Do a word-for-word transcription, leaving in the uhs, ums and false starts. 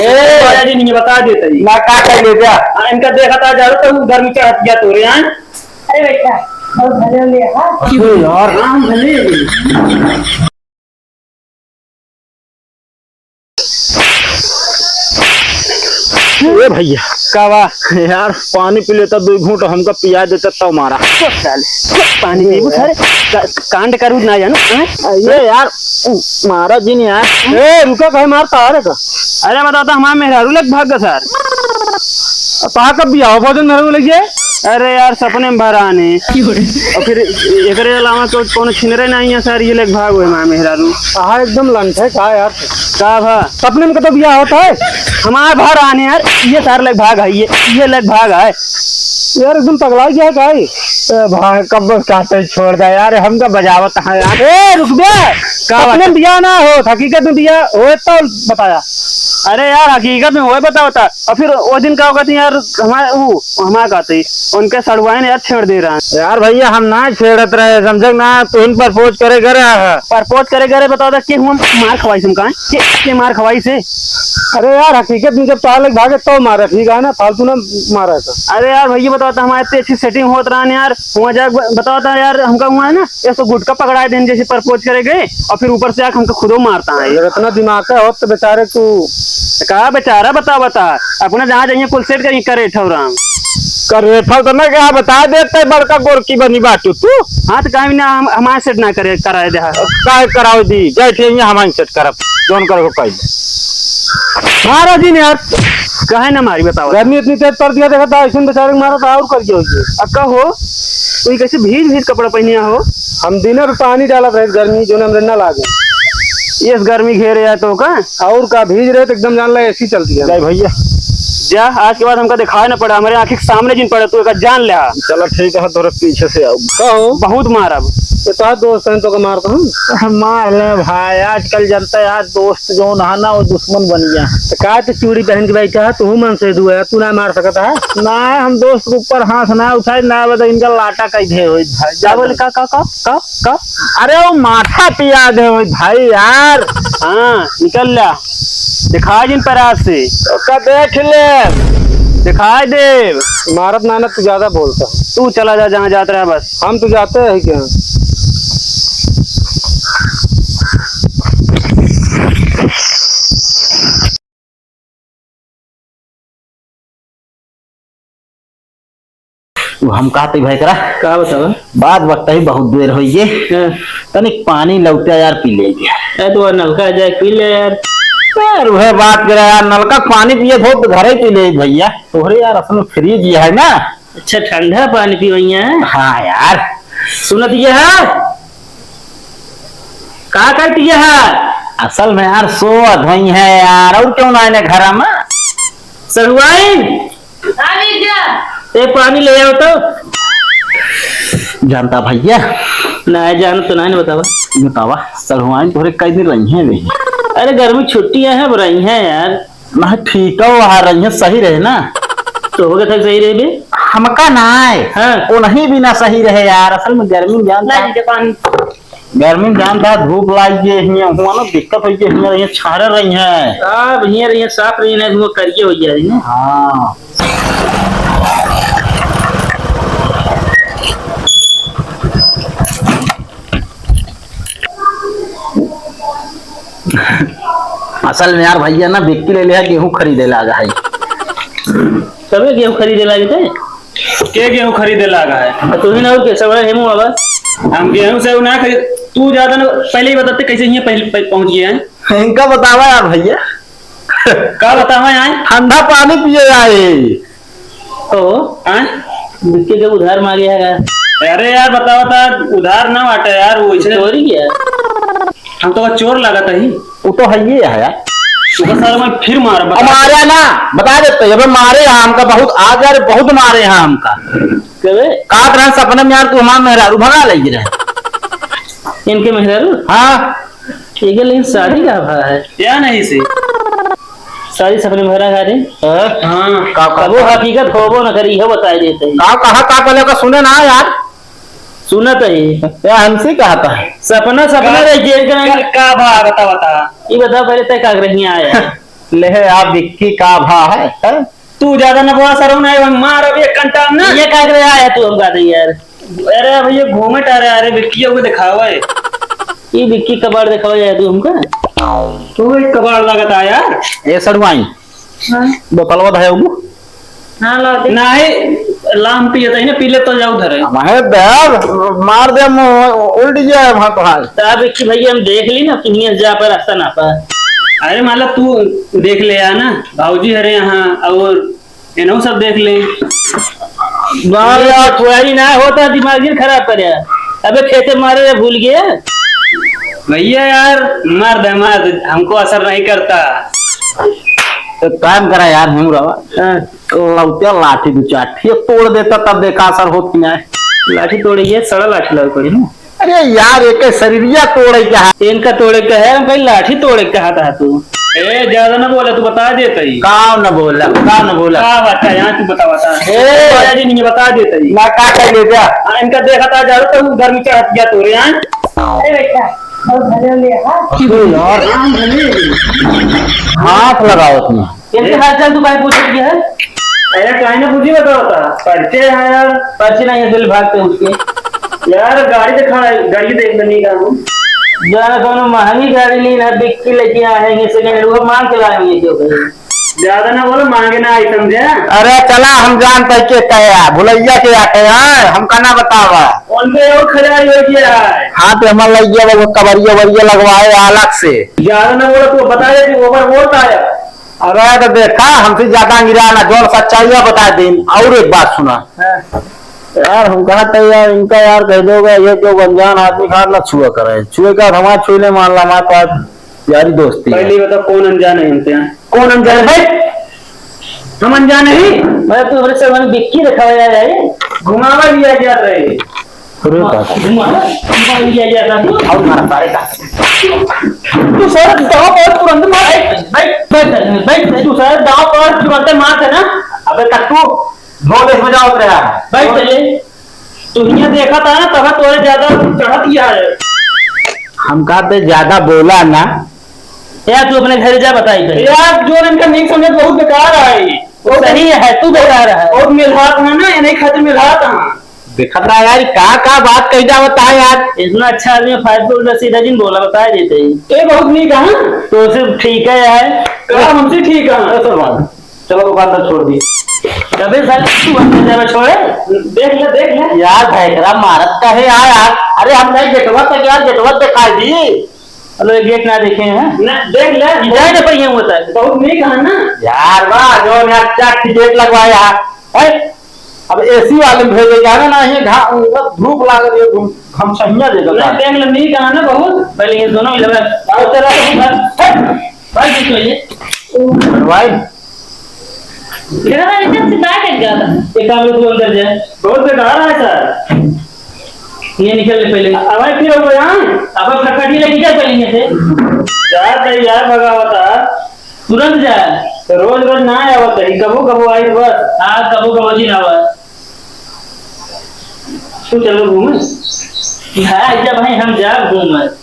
ए! राजा जी नहीं बता देते ही। ना का कर ले जा? हाँ, इनका देखा था जा तो गर्मी चढ़त गया तोरे, हाँ? अरे बेटा, बहुत भले हो गया, हाँ? अरे यार। हाँ, भले हो गए। ए भैया, का बा? यार, पानी पी लेता, दो घूंट हमका पिया देता, तब मारा। चुप साले, चुप, पानी पीबू सारे, का-, कांड करू ना जानू, हैं? ये यार, मारा जिन यार। ए, रुका, काहे मारता है रे का? अरे, बताओ तो, हमारे मेहरारू लग भाग गया सर। अब कहाँ कब बियाह हो, भोजन मेहरारू लग जाए? अरे यार, सपने में भर आने। और फिर एकरे अलावा तो कोनो छिनरे नहीं है सर, ये लग भाग हुए हमारे मेहरारू। हाँ, एकदम लंठ है का यार? का भा? सपने में कतो बियाह होता है? हमार भर आने यार, ये सार लग भाग है, ये, ये लग भाग है। यार एकदम पगला गया है का ये? ए भाई, कब कहते छोड़ दे यार, हमका बजावत है यार। ए, रुक बे। का बात सपने में है? बियाह ना हो, हकीकत में बियाह हो तो बताया। अरे यार, हकीकत में होए बतावता। और फिर वो दिन का होगा थी यार, हमारे, वो, हमारे का थी, उनके सड़ुआइन यार छेड़ दे रहा है। यार भैया, हम ना छेड़त रहे, समझे ना, तुम प्रपोज करे करे रहा है। प्रपोज करे करे बतावता कि हम मार खवाई से हम कहाँ? के, के मार खवाई से? अरे यार, हकीकत में जब तार लग भागे तो मारा, ठीक है ना, फालतू ना मारा था। अरे यार भैया, बतावता हमारे इतनी अच्छी सेटिंग होत रहा है यार, वहाँ जाके ब-, बतावता यार, हमका हुआ है ना, ये तो गुटखा पकड़ाए देन जैसे प्रपोज करे गए, और फिर ऊपर से आके हमका खुदो मारता है। अगर इतना दिमाग का होत तो बेचारे तू का बेचारा बता, बता, अपना जहाँ जाइए कुल सेट कहीं करे ठौराम। करे ठौ तो ना क्या बता देते, बड़का गोरकी बनी बाटू तू। हाँ, तो काहे ना हम, हमारे सेट ना करे, कराए दे। काहे कराओ दी, बैठे ही हमारे सेट करब, जोन करे को कही। मारा जी ने यार। काहे ना मारी, बताओ। गर्मी इतनी तेज पड़ दिया, देखा था, ऐसे बेचारे को मारा था, और कर दिया उसे। अक्का हो, तू कैसे भीज भीज कपड़ा पहनिया हो? हम दिने पे पानी डालत रहे, गर्मी जो हमरे ना लागे। ये गर्मी घेरे है तो का? और का, भीज रहे तो एकदम जान ला एसी चलती है। जाए भैया। जा, आज के बाद हमका दिखाए ना पड़ा, हमारे आँखी के सामने जिन पड़ा, तू एक जान ले। चला ठीक है, तोरे पीछे से आऊ। का हो? बहुत मारब। ये तो दोस्त हैं, तो का मारता हूँ। मार ले भाई, आजकल जनता यार, दोस्त जो ना ना, वो दुश्मन बन गया। तो का तू चूड़ी पहन के बैठा है, तू मन से दुआ, तू ना मार सकता है? ना, हम दोस्त के ऊपर हाथ ना उठाए, ना बता इनका लाटा कह दे होई भाई। का बोले, का, का, का, का, का? अरे वो माथा पिया दे होई भाई यार। हाँ, निकल ला, दिखाई दिन परात से। ओका देख ले। दिखाई देव। मारत ना ना, तू ज्यादा बोलता। तू चला जा जहाँ जात रहा बस। हम तो जाते हैं क्या? वो हम कहते भाई करा। का बतावा? बात बकता ही बहुत देर होई गे। हाँ। तनिक पानी लौटा यार, पी ले यार। ए, तो नलका जाए पी ले यार। यार, वह बात करा यार, नलका पानी पिए बहुत घरे पी ले भैया। तोहरे यार, असल में फ्रिज ये है ना। अच्छा, ठंडा पानी पी भैया है? हाँ यार। सुनत ये है? का करती है? असल में यार, सोवत होई है यार, और क्यों ना आने घर में? सहुआइन? हाँ, जीजा। ए, पानी ले आओ तो। जानता भैया? ना, जान तो ना, बतावा। बतावा, सड़ुआइन तोहरे कई दिन रही हैं रे? अरे, गर्मी छुट्टी है, अब रही हैं यार। ना, ठीक है, वहाँ रही हैं, सही रहे ना? तो हो गया था, सही रहे बे? हमका ना आए। हाँ। वो नहीं बिना सही रहे यार, असल में गर्मी में जानता। ना, जीजा, पानी। गर्मी में जान था, धूप लाग गए हियां, हुआ ना दिक्कत होई गई, हियां, हियां छारे रही हैं। अब हियां रही हैं, साफ रही हैं, हुआ करिए हो गया रही हैं। हाँ। असल में यार भैया ना, बिक्की ले ले है, गेहूं खरीदे लागा है। तबे गेहूं खरीदे लागे थे? के गेहूं खरीदे लागा है? आ, तू ही ना, और के सब है, हेमू बाबा। हम गेहूं से ना खरीद, तू ज्यादा ना, पहले ही बताते कैसे हियां पहले, पहले पहुंच गए हैं। इनका बतावा यार भैया। का बतावा यार? ठंडा पानी पिए आए। तो? हैं? बिक्की के उधार मांगे है का? अरे यार, बतावा था, उधार ना बाटे यार, वो इसने चोरी किया। हम तो चोर लागत ही। वो तो है ही है यार। तू का सारा मैं फिर मार, बता। अब मारे ना, बता देते, अबे मारे हैं हमका बहुत, आज यार बहुत मारे हैं हमका। कबे? का तरह सपने में यार तू हमार मेहरारू भगा ले रहे। इनके मेहरारू? हाँ। ठीक है, लेकिन शादी का भा है? या नहीं से? शादी सपने में भरा खा रहे? हाँ। हाँ। का, का, कबो का? हकीकत होबो न करी, इहो बताए देते हैं। का, कहा, का पहले का सुने ना यार। सुनत है। या हमसे कहता है। सपना, सपना का, रह गया, का, का, का भा, बता, बता। ये बता, पहले तय का रही आया? ले है आप विक्की का भा है, हैं? तू ज्यादा न बोला सरऊ, नहीं हम मार अब एक कंटाल ना। ये का करे आया तू हमका दे यार? अरे भैया घूमे टहरे, अरे विक्की को दिखावा है। ये विक्की कबाड़ दिखावा यार तू हमका। तू एक कबाड़ लगता है यार। ए सड़ुआई, हाँ। बोतलवा धाया उगु। हाँ, लाओ दे। नाही, लाम पिए तही ना, पी ले तो जाऊ धरे। हमारे दयाल, मार दे, मुंह उल्ट जाए वहाँ तो हाल। तब एक भैया हम देख ली ना, तू हियां से जा पर रास्ता ना पा। अरे, मतलब, तू देख ले यार ना, भाऊजी हरे यहाँ, और एनहु सब देख ले। बाप रे, यार, खुआरी ना होता, दिमाग ही खराब करे। अबे, खेते मारे रे, भूल गया। भैया यार, मार दे, मार दे, हमको असर नहीं करता। तो काम करा यार, हम रवा। हाँ। लौटे लाठी दो चार ठे तोड़ देता, तब देखा असर होत कि नाहीं। लाठी तोड़े, ये सड़ा लाठी लावे पड़ी ना। अरे यार, एक शरीरिया तोड़े के है। इनका तोड़े के है, हम कहीं लाठी तोड़े के कहा था तू। ए, ज्यादा ना बोला, तू बता देता ही। का न बोला, का न बोला? का बात है यहाँ, तू बता, बता। ए! बता दे, नहीं बता देता ही। ना का कह ले जा। हाँ, इनका देखा था, जा रहा तो गर्मी चढ़त गया तोरे यहाँ। अरे बेटा, और भले ले, हाँ? अरे यार। हाँ, भले। हाथ लगाओ तुम। कैसे हालचाल तू काहे पूछत गया है? अरे काहे ना पूछी, बताओ ता। परिचय है यार। परिचय नहीं है, दिल भाग पे उसके। यार गाड़ी तो खड़ा है, गाड़ी देख लेनी का हम। जाना कौनो महंगी गाड़ी ली ना, बिक्की लेके आए हैं, सेकंड हैंड, वो मांग के लाए हैं क्यों भाई? ज्यादा ना बोलो, मांगे ना आई समझे। अरे चला, हम जान पाई के कहे है, भुलैया के आटे हैं, हमका ना बतावा। उनके और खजाई हो गया है। हाँ, तो हमार लग गया वो कबरिया वरिया लगवाए अलग से। ज्यादा ना बोलो, तू बता दे कि ओवर वोट आया। अरे तो देखा, हमसे ज्यादा अंगिरा ना, जौन सच्चाई है बता देन। और एक बात सुना। हाँ। यार, हम कहा था यार, इनका यार कह दोगे, ये जो अनजान आदमी का ना छुआ करे, छुए का हमारा छुए ले, मान ला, हमारे पास यारी दोस्ती है। पहले ही बता, कौन अनजान है हमसे, हाँ? कौन अनजान है? हम अनजान नहीं। मैं तो हमरे से मन बिक्की रखा हुआ है। घुमावा लिया गया रहे। अरे बाप। घुमावा, घुमावा लिया गया था तू। और मारा सारे का। तू सर दाव पर तुरंत मार। बैठ, बैठ, बैठ, बैठ। तू सर दाव पर तुरंत मार देना। अबे कट्टू, दो देश में जाओ तेरा। बैठ पहले। तू हियां देखा था ना, तब तोरे ज्यादा चढ़त गया है। हम कहा थे ज्यादा बोला ना। यार, तू अपने घर जा, बताई पहले। यार, जो इनका नहीं समझे, बहुत बेकार है। वो सही है, तू बेकार है। बहुत मिलहात है ना, इन्हीं खातिर मिलहात है। देखत रहा यार, का, का बात कही जावत है यार। इतना अच्छा आदमी, फाइव बोल रहा, सीधा जिन बोला, बता देते ही। ये बहुत नीक है। तो सिर्फ ठीक है यार। का हमसे ठीक है? अरे सर, बात चलो, दुकान तो छोड़ दी। कबे साले तू अंदर जावे छोड़े? देख ले, देख ले। यार, भैकरा मारत का है यार, यार। अरे, हम नहीं गेटवा तक यार, गेटवा दिखाई दी। अरे, गेट ना देखे हैं। ना, देख ले। ई जाए ना पहिए हुआ तक। बहुत नीक है ना? यार, वाह, जो यार, क्या टिकट लगवाया है। अब एसी वाले में भेजे जाना ना, ये घा-, धूप लाग रही है, घम-, घमसहिया दे देता नहीं, है। देख ले, नीक है ना बहुत? पहले ये दोनों इधर आओ, चलो, हट, हट। भाई, कुछ होइए। भाई। घर वाले जब से बाहर कट गया था। एक काम करो, तू अंदर जा। बहुत बेकार है सर। ये निकल ले पहले। अब भाई, फिर हो गया। अब खटखटी लेके जा पहले यहाँ से। जा, जा, यार, भगावता। तुरंत जा। रोज रोज ना आवत है, कबो कबो आई बस। हाँ, कबो कबो दिन आवा। तू चलो घूमे। हाँ, जब भाई हम जा घूमे।